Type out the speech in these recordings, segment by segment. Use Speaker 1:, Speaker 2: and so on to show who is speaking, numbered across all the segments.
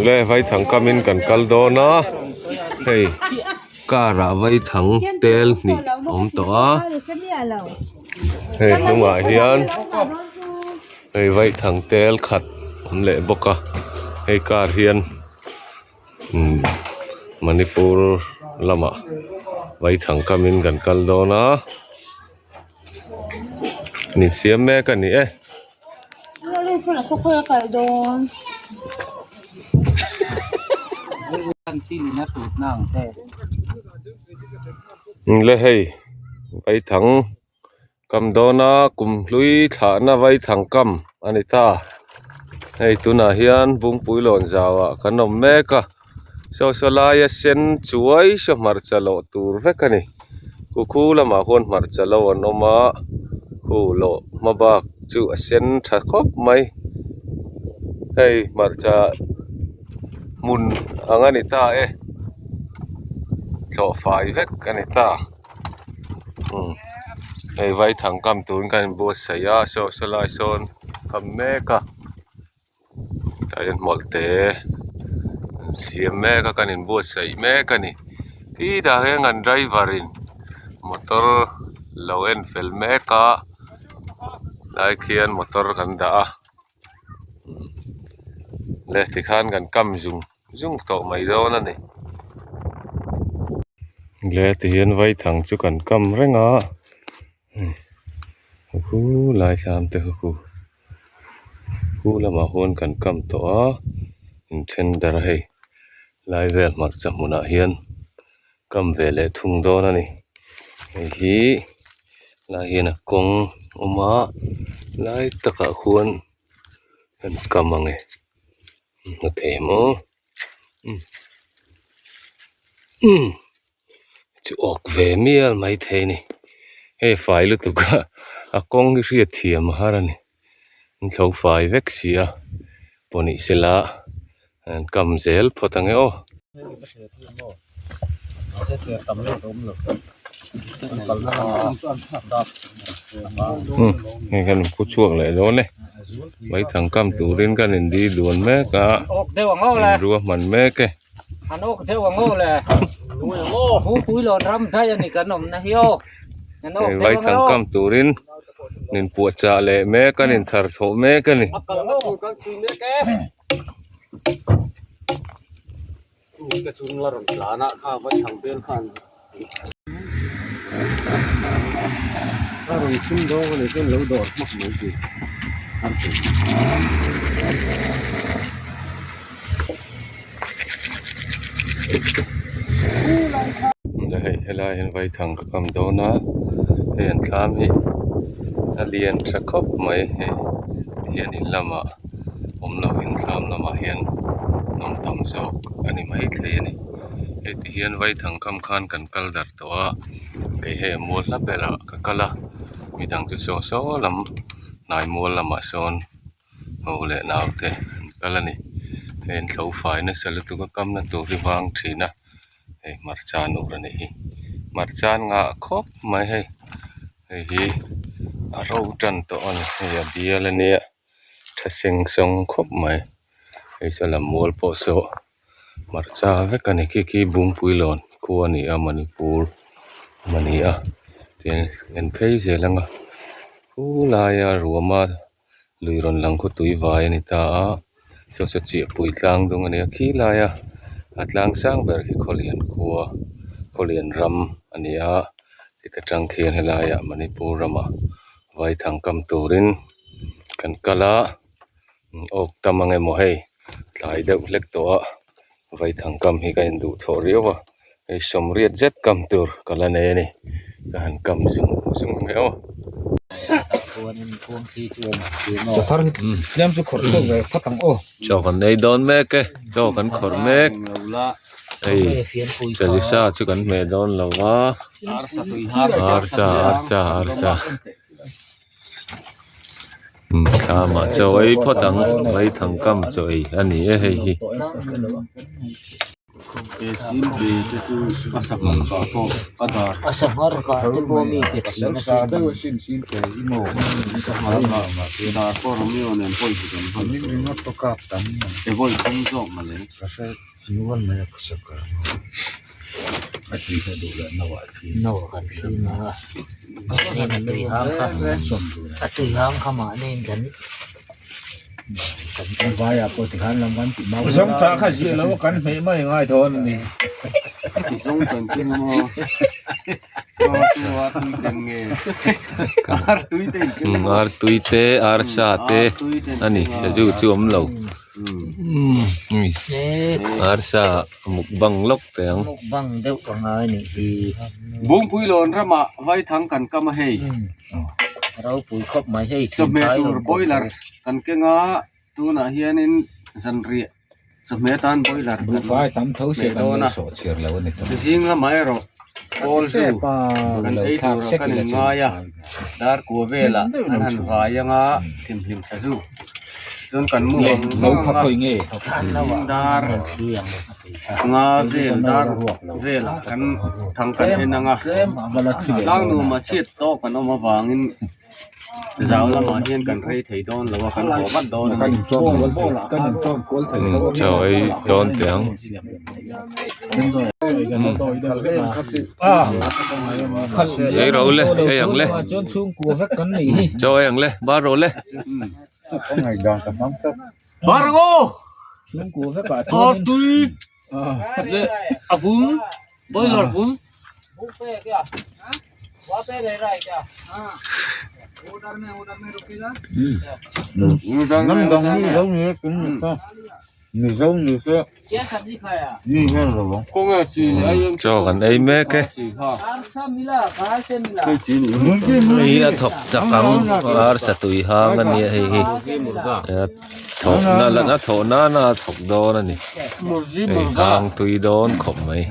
Speaker 1: Le vaithang kamin kan kal dawn a hei car ah vaithang tel hnih a awm tawh a hei hnungah hian hei vaithang tel khat a awm leh bawk a hei car hian umm manipur lamah vaithang kamin kan kal dawn a an insiam mek a ni e. Le hei vaithang kam dawn a kum hlui thlahna vaithang kam a ni ta hei tunah hian bungpui lawn zauah kan awm mek a saw saw laia sen chuai saw hmarcha lawh tur vek a ni. Khu khu lamah khuan hmarcha lo an awm a khu lawh hma bak chu a sen tha khawp mai hei hmarcha hmun ang a ni ta e thlawh fai vek a ni ta umm hei vaithang kam turin khan in buatsaih a saw saw lai sawn kam mek a. Tah hian hmawlh te an siam mek a kan inbuatsaih mek a ni khitah hian kan driver in motor lo en fel mek a lai khian motor kan dah a le tikhan kan kam zung zung tawh mai dawn a ni le tihian vaithang chu kan kam reng a khu lai thlam te khu. Khu lamah huan kan kam tawh a inthen darh a hei lai vel hmarcha hmunah hian kam ve leh thung dawn a ni hei hi lai hian a kawng awm a lai takah khuan kan kam ang e hmu thei maw umm chu awk ve mial mai thei a ni hei fai lutuk a a kawng hi hriat thiam a har a ni an thlo fai vek si a pawh ni sela an kam zel phawt ang e aw. Hei kan in pu chhuak leh dawn e vaithang kam turin kan in di duan mek a in ruahman mek e.
Speaker 2: An awk deuh ang aw le. Hungpui lawn ram daih a ni kan awmna hi aw. An awk deuh ang
Speaker 1: Vaithang
Speaker 2: aw.
Speaker 1: kam turin nin puahchah leh mek a nin thar thawh mek a ni.
Speaker 2: A kalna tur kan chhui mek e. Chu te chu la rawn tlan a kha vaithang bel khan. A rawn chhung dawng a nih chuan lo dawr hmak mai tih an ti.
Speaker 1: Hei helai hian vaithang ka kam dawn a hei an thlam hi a lian tha khawp mai hei hian in lamah awm lovin thlam lamah hian an awm tam zawk a ni maithei a ni. Hei ti hian vaithang kam khan kan kal darh tawh a kei hei a mual hla berah ka kal a midang chu saw saw lam hnai mual lamah sawn ho leh naute an kal a ni hei an thlo fai nasa lutuk a kamna tur hi vang thin a hei hmarcha an ur a nih hi hmarcha an ngah khawp mai hei hei hi a ro tan tawh a ni hei a bial a nia tha seng sawng khawp mai hei saw lam mual pawh saw hmarcha vek a ni khi khi bungpui lawn khua a ni a manipur awm a ni a tin en phei zel ang a khulaia ruama lui rawn lang khaw tui vai a ni ta a saw saw chiahpui tlang dung a ni a khi laia a tlang sang ber khi khawlian khua khawlian ram a ni a heta tang khian helaiah manipur ramah vaithang kam turin kan kal a awk tam ang emaw hei tlai deuh hlek tawh a vaithang kam hi ka induh thawh riau a hei sawmriat zet kam tur ka la nei a ni ka han kam zung zung ang e aw. Chaw kan ei dawn mek e chaw kan khawrh mek hei chalisa chu kan hmeh dawn lo va arsa arsa arsa. Thlamah chaw ei phawt ang vaithang kam chaw ei a ni e hei hi.
Speaker 2: A sanghar kah te pawh mi pe thin asin. No kan thlir a a tui hang kha a tui hang kha mahni kan
Speaker 3: Zawngtah kha ziah lo a kan hmeh mai ngai dawn a ni.
Speaker 1: Artui te arsa te a ni sazu chu awm lo. Arsa mukbang lawk teh ang.
Speaker 2: Mukbang deuh a ngai a nih hi.
Speaker 4: Bungpui lawn ramah vaithang kan kam a hei.
Speaker 2: Ropui khawp mai hei
Speaker 4: Chawhmeh tur boiler kan keng a tunah hianin zanriah chawhmeh atan boiler kan hmeh dawn a zing lamah erawh pawl zu kan ei turah kan inngai a dar kua velah an han vai anga thimhlim sazu chuan kan mu ang ang a dar nga vel dar velah kan thang kan en ang a tlangnuamah chhiat tawk an awm avangin zau lamah hian kan rei thei dawn lo a kan haw vat dawn a ni.
Speaker 1: Chaw ei dawn teh ang. Ei ro le ei ang le chaw ei ang le bar ro le.
Speaker 4: Bar ang aw! Artui leh a vung boiler vung.
Speaker 1: Chaw kan ei mek e. Hei hi a thawk chak ang arsa tui hang a nia hei hi thawk na la a thawh nana a thawk dawn a ni hei hang tui dawn khawp mai.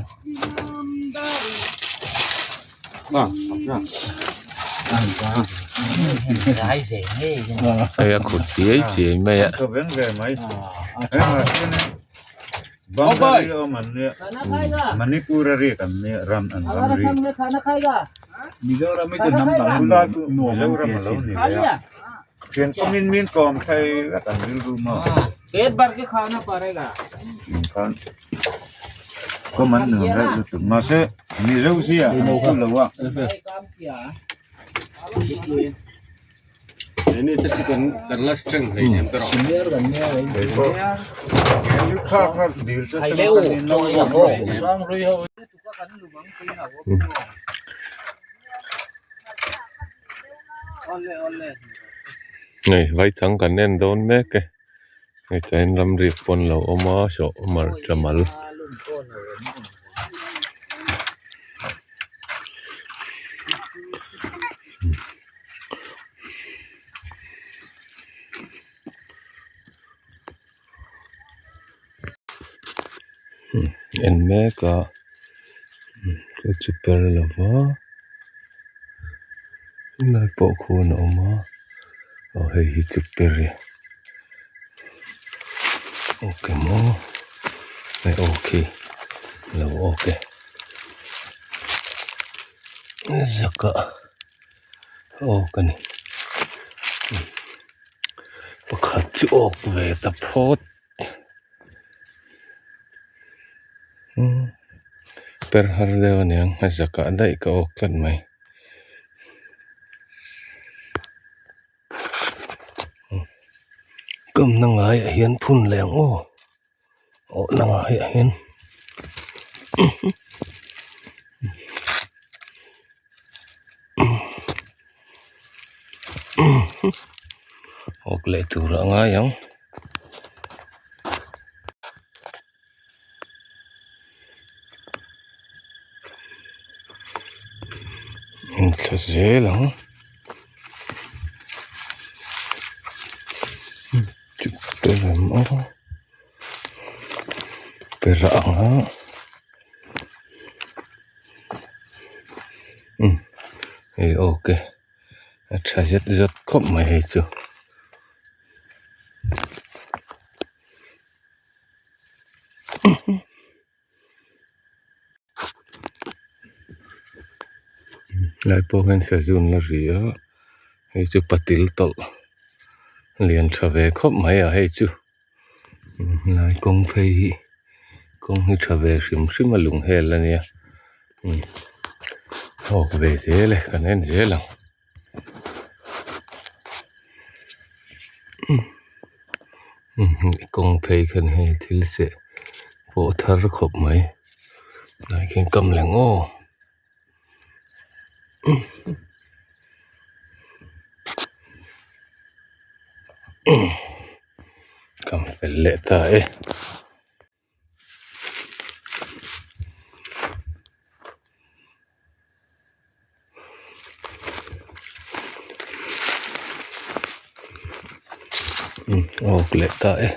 Speaker 1: Hei a khut chiai chiai mai a. Hei vaithang kan en dawn mek e hei tain ramriak pawn lo awm a sawh hmarcha mal. En mek a chu chu per lo va helai pawh khuan a awm a aw hei hi chu per e awk emaw hei awk hi lo awk e zaka awk a ni pakhat chu awk ve ta phawt. Per har deuh a niang a zakah daih ka awk tlat mai kamna ngaiah hian phun leh ang aw awhna ngaiah hian. Awk leh tur a ngai ang. Inthla zel ang. Per ang a. Umm hei awk e a tha zet zet khawp mai hei chu. Lai pawh hian sazu an la ri a hei chu patil tawlh lian tha ve khawp mai a hei chu helai kawng phei hi kawng hi tha ve hrim hrim a lung hel a nia awk ve zel e kan en zel ang. Kawng phei khan hei thil seh pawh thar khawp mai tunah khian kam leh ngaw kam fel leh ta e. Awk leh ta e.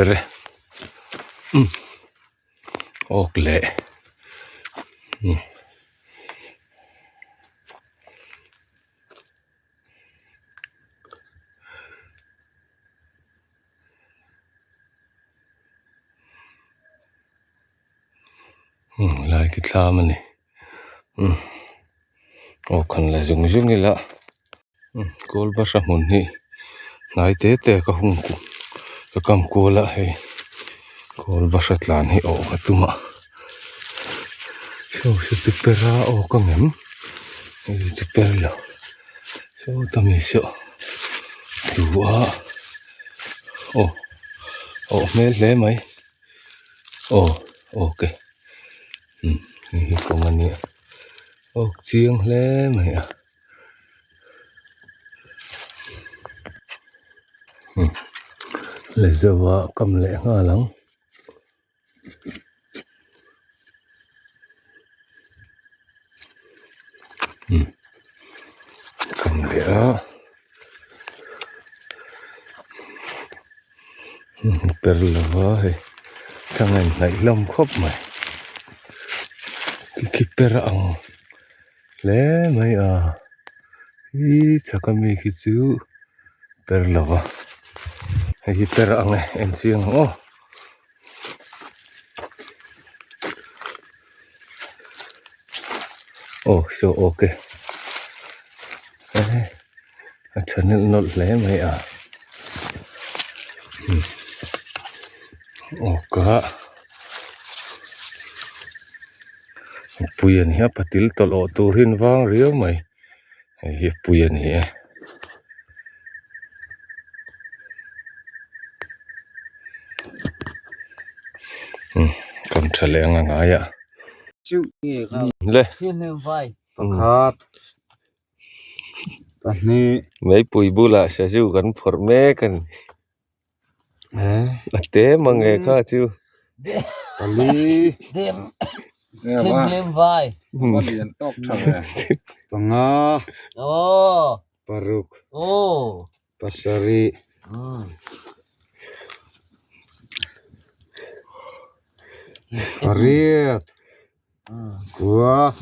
Speaker 1: Ber e awk leh Lai khi thlam a ni aw khan la zung zung ila kawl bus a hmun hi hnai te te ka hung ka kam kual a hei kawl bus a tlan hi awh ka tum a saw saw chu per a aw ka ngem hei chu per lo saw ta mi saw tlu a aw awh hmel hle mai. Aw ok umm hei hi kawng a nia awk chiang hle mai a umm la zo a kam leh nghal ang umm kam leh a. Per lo va hei thlang a inhnaih hlawm khawp mai khi per a ang hle mai a hi chhak ami khi chu per lo va hei hi per a ang e en chiang ang aw. Aw saw awk e a tha nawlh nawlh hle mai a awk a pui a ni a patil tawlh awh tur hi an vang riau mai hei hi pui a ni e. Kan tha leh ang a ngai a le
Speaker 5: Pakhat pahnih
Speaker 1: meipui bulah sazu kan phawrh mek a ni a te mange kha chu
Speaker 5: pali panga paruk pasarih pariat kua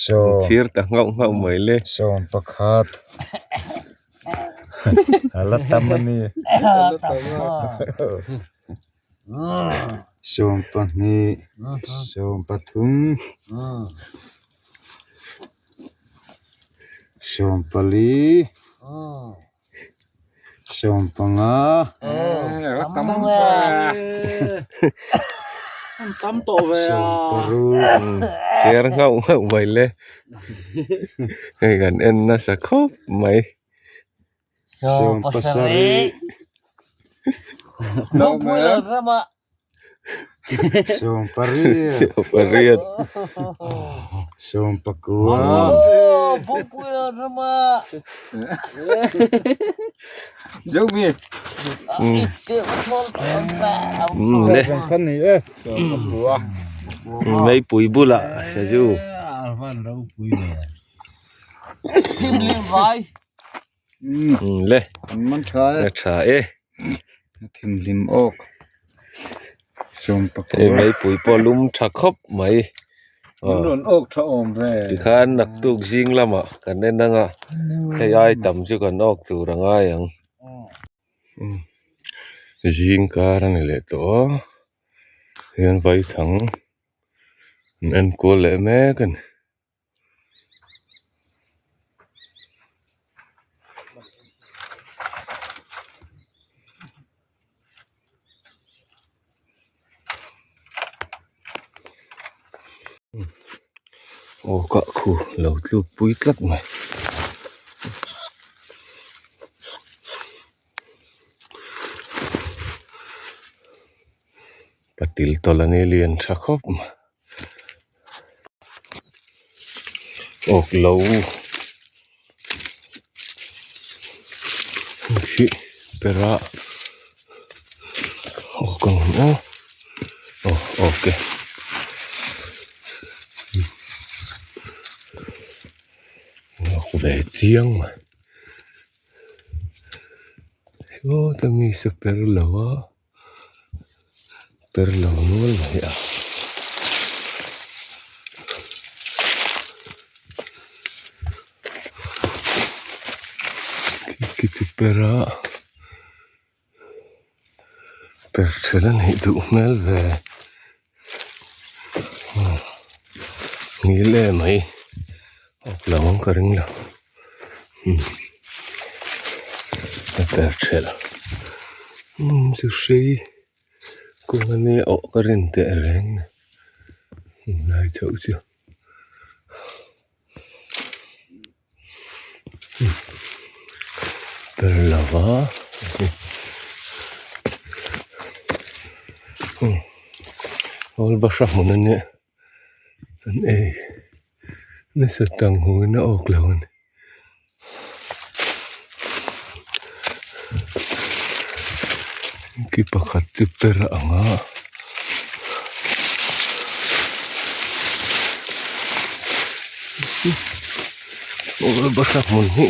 Speaker 5: sawm
Speaker 1: chhir ta nghauh nghauh mai le
Speaker 5: sawm pakhat a la tam a ni sawm pahnih sawm pathum sawm pali sawm panga sawm paruk
Speaker 1: chhiar nghauh nghauh mai le hei kan en nasa khawp mai.
Speaker 5: Sawm pasarih sawm pariat sawm pakua
Speaker 1: Meipui bulah sazu. Le
Speaker 5: an man tha e
Speaker 1: a tha e
Speaker 5: thimhlim awk sawm pakua
Speaker 1: hei meipui pawh lum tha khawp mai
Speaker 3: Min rawn awk tha awm ve.
Speaker 1: Tikhan naktuk zing lamah kan en anga hei ai tam chu kan awk tur a ngai ang. Zing kar a ni leh tawh a hian vaithang an enkual leh mek a ni. Aw kah khu lo tluk pui tlat mai. Patil tawlh a ni lian tha khawp mai. Awk lo hi ber a awk ang aw aw awk e awk ve chiang mai sawta mi saw per lo a. Per lo nual mai a. Khi chu per a per ṭhel a nih duh hmel ve ngil em mai awk lo ang ka ring lo. A per ṭhelh chu hrei kawng a nia awh ka rin teh reng a ni lai chauh chu per lo va awl bahra hmun a nia. An ei nasa tang huin a awk lo a ni. Ki pakhat chu per a ang a. Aw bahra hmun hi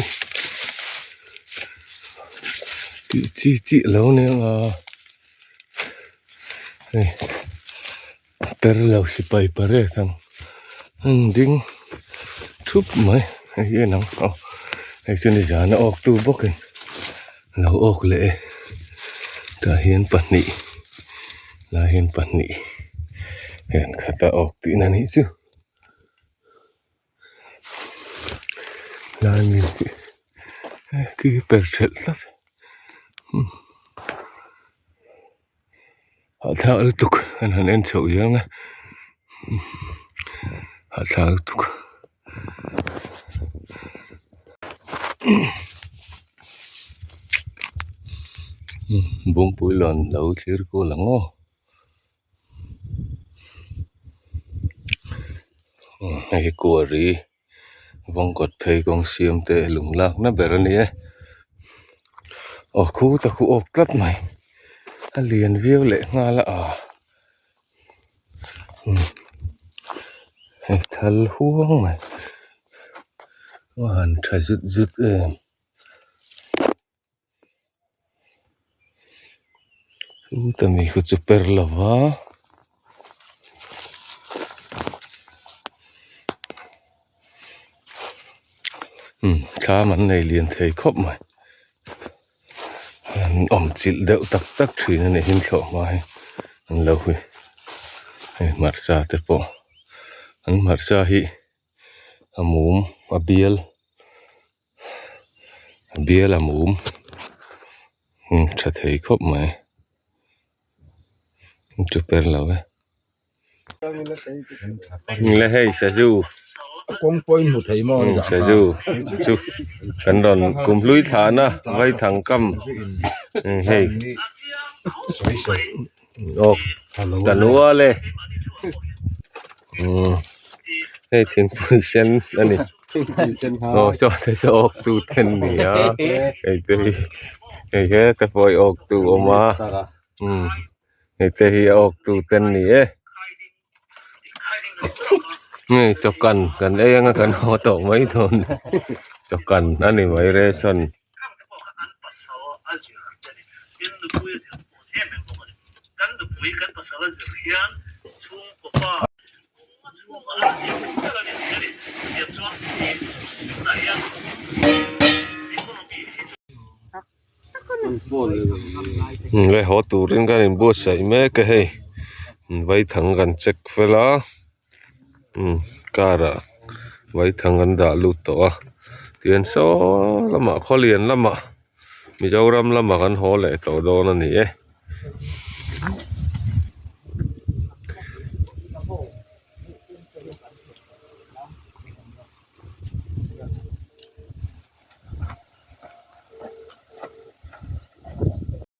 Speaker 1: tih chi chi lo nia hei. Per lo sipai pariat ang an ding thup mai hei hi en ang aw hei chu nizan a awk tu bawkin lo awk leh e tah hian pahnih lai hian pahnih hian khat a awk tihna nih chu lai mi khi per thelh tlat. Hahthlak lutuk an han en chhoh hiang a hahthlak lutuk bawngpui lawn lo thlir kual ang aw hei hi kuari vawngkawt phei kawng siam te lung lakna ber a ni e aw khu ta khu awk tlat mai a lian viau leh nghal a ah hei thal huang mai a han tha zut zut em. Chuta mi khu chu per lo va. Umm thlam an nei lian thei khawp mai an awm chilh deuh tak tak thin a nih hi thlawh hma hi an lo hi hei hmarcha te pawh an hmarcha hi a mum a bial a bial a mum tha thei khawp mai chu per lo e le hei sazu sazu chu kan rawn kum hlui thlahna vaithang kam hei Aw ta nual e umm hei thingpui sen a ni aw saw te saw awk tu te an ni a hei te hi hei heta pawh hi awk tu a awm a umm hei te hi a awk tu te an ni e hei chawkan kan ei anga kan haw tawh mai dawn chawkan a ni mai ration. Le haw turin kan inbuatsaih mek a hei vaithang kan check fel a umm car ah vaithang an dah lut tawh a tihian saw lamah khawlian lamah Mizoram lamah kan haw leh tawh dawn a ni e.